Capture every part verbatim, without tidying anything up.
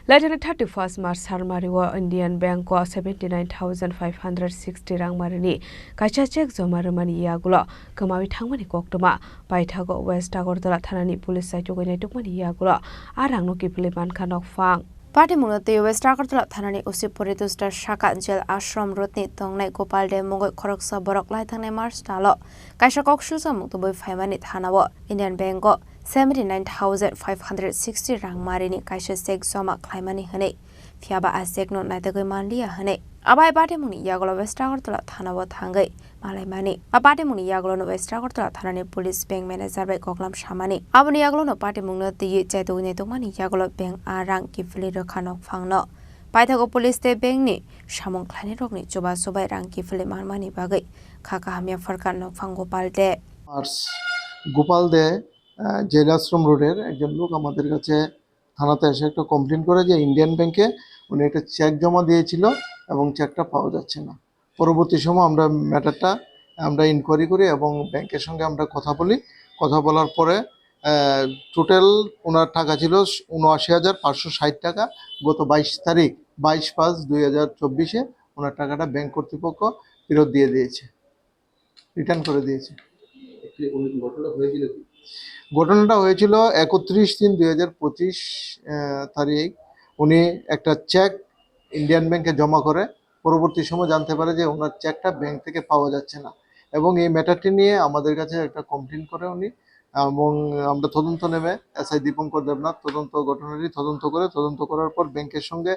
Laitani thirty first March salmari o Indian Bank o seventy nine thousand five hundred sixty rangmarini kaisa cheque joma rwmani yagulo kwmawi thangmani koktwma paithago West Agartala thanani police saichugwi naitukmani yagulo a rangno kiphilwi mankha nokphang. Patimungno twi West Agartala thanani O C Poritos Das saka Jail Ashram Road ni tongnai Gopal De mungwi khoroksa borok laithangnai March talo kaisa kok sujamung tubui phaimani thanao Indian Bank o seventy nine thousand five hundred sixty rangmarini kaisa cheque joma khlaimani hwnwi, phiyaba a cheque no naitugwi manliya hwnwi. Abai patimungni yagulo West Agartala thanao thangwi malaimani. A patimungni yagulono West Agartala thanani police bank manager bai koklam samani. Aboni yagulono patimungno twiwi chaitugwi naitugmani yagulo bank a rang kiphilwi rwkha nokphangno. Paithago police tei bank ni samung khlainai rokni chuba chubai rang kiphilwi manmani bagwi kha kahamya pharkha nokphang Gopal De. আর গোপাল দে, আহ, জেল আশ্রম রোডের একজন লোক আমাদের কাছে থানাতে এসে একটা কমপ্লেন করে যে ইন্ডিয়ান ব্যাংকে উনি একটা চেক জমা দিয়েছিল এবং চেকটা পাওয়া যাচ্ছে না। পরবর্তী সময় আমরা ম্যাটারটা আমরা ইনকোয়ারি করি এবং ব্যাংকের সঙ্গে আমরা কথা বলি। কথা বলার পরে, আহ, টোটাল ওনার টাকা ছিল ঊনআশি হাজার পাঁচশো ষাট টাকা। গত বাইশ তারিখ, বাইশ পাঁচ দুই হাজার চব্বিশে ওনার টাকাটা ব্যাংক কর্তৃপক্ষ ফেরত দিয়ে দিয়েছে, রিটার্ন করে দিয়েছে। কি উনি ঘটনা হয়েছিল কি? ঘটনাটা হয়েছিল একত্রিশ তিন দুই হাজার পঁচিশ, আহ, তারিখ। উনি একটা চেক ইন্ডিয়ান ব্যাংকে জমা করে পরবর্তী সময় জানতে পারে যে ওনার চেকটা ব্যাংক থেকে পাওয়া যাচ্ছে না, এবং এই ম্যাটারটি নিয়ে আমাদের কাছে একটা কমপ্লেন করে উনি, এবং আমরা তদন্ত নেমে এসআই দীপঙ্কর দেবনাথ তদন্ত, ঘটনাটি তদন্ত করে, তদন্ত করার পর ব্যাংকের সঙ্গে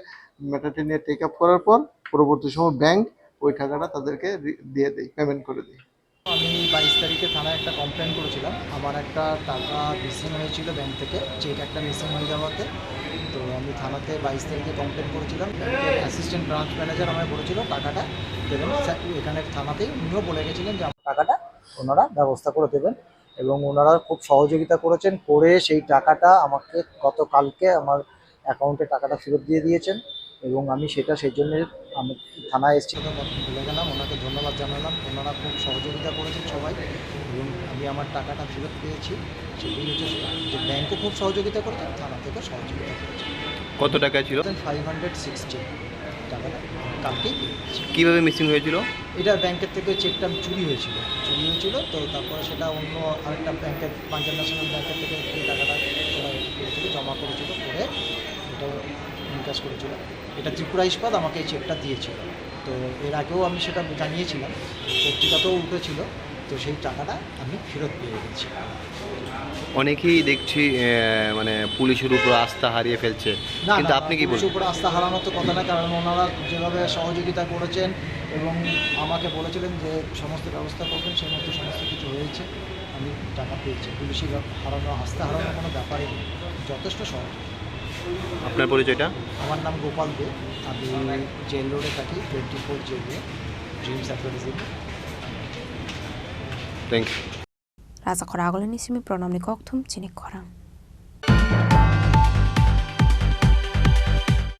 ম্যাটারটি নিয়ে টেক আপ করার পর পরবর্তী সময় ব্যাংক ওই টাকাটা তাদেরকে রি-, দিয়ে দেয়, পেমেন্ট করে দেয়। আমি বাইশ তারিখে থানায় একটা কমপ্লেন করেছিলাম, আমার একটা টাকা মিসিং হয়েছিল ব্যাংক থেকে, চেক একটা মিসিং হয়ে যাওয়াতে। তো আমি থানাতে বাইশ তারিখে কমপ্লেন করেছিলাম। ব্যাংকের অ্যাসিস্ট্যান্ট ব্রাঞ্চ ম্যানেজার আমায় বলেছিল টাকাটা দেবেন, স্যার, এখানে থানাতেই উনিও বলে গেছিলেন যে আমার টাকাটা ওনারা ব্যবস্থা করে দেবেন, এবং ওনারা খুব সহযোগিতা করেছেন, করে সেই টাকাটা আমাকে গতকালকে আমার অ্যাকাউন্টে টাকাটা ফেরত দিয়ে দিয়েছেন, এবং আমি সেটা সেই জন্য আমি থানায় এসেছি। কথা বল-, বলে গেলাম, ওনাকে ধন্যবাদ জানালাম, ওনারা খুব সহযোগিতা করেছেন সবাই, এবং আমি আমার টাকাটা ফেরত পেয়েছি। সেটাই হচ্ছে যে ব্যাংকও খুব সহযোগিতা করেছে, থানা থেকেও সহযোগিতা করেছে। কত টাকা ছিল? ফাইভ হান্ড্রেড সিক্সটি টাকাটা কালকেই পেয়েছি। কীভাবে মিসিং হয়েছিল? এটা ব্যাংকের থেকে চেকটা চুরি হয়েছিল, চুরি হয়েছিল, তো তারপরে সেটা অন্য আরেকটা ব্যাংকের, পাঞ্জাব ন্যাশনাল ব্যাংকের থেকে এই টাকাটা ওরা ইয়ে করেছিল, জমা করেছিল, করে এটা এনক্যাশ করেছিল। এটা ত্রিপুরা ইস্পাত আমাকে এই চেকটা দিয়েছিল, তো এর আগেও আমি সেটা জানিয়েছিলাম, পত্রিকাতেও উঠেছিল, তো সেই টাকাটা আমি ফেরত পেয়ে গেছি। অনেকেই দেখছি, আহ, মানে পুলিশের উপর আস্থা হারিয়ে ফেলছে, না, কিন্তু না, আপনি না, কি পুলিশের বলবেন? উপর আস্থা হারানোর তো কথা না, কারণ ওনারা যেভাবে সহযোগিতা করেছেন এবং আমাকে বলেছিলেন যে সমস্ত ব্যবস্থা করবেন, সেই মতো সমস্ত কিছু হয়েছে, আমি টাকা পেয়েছি। পুলিশের ব্যাপ-, হারানো, আস্থা হারানোর কোনো ব্যাপারই নেই, যথেষ্ট সহজ। আপনার পরিচয়টা? আমার নাম গোপাল দে, আমি জেল রোডে থাকি, twenty four Jail Road, Dreams Advertising. Thank you. Raja khoragolini simi pronomni kokthum chini khorang.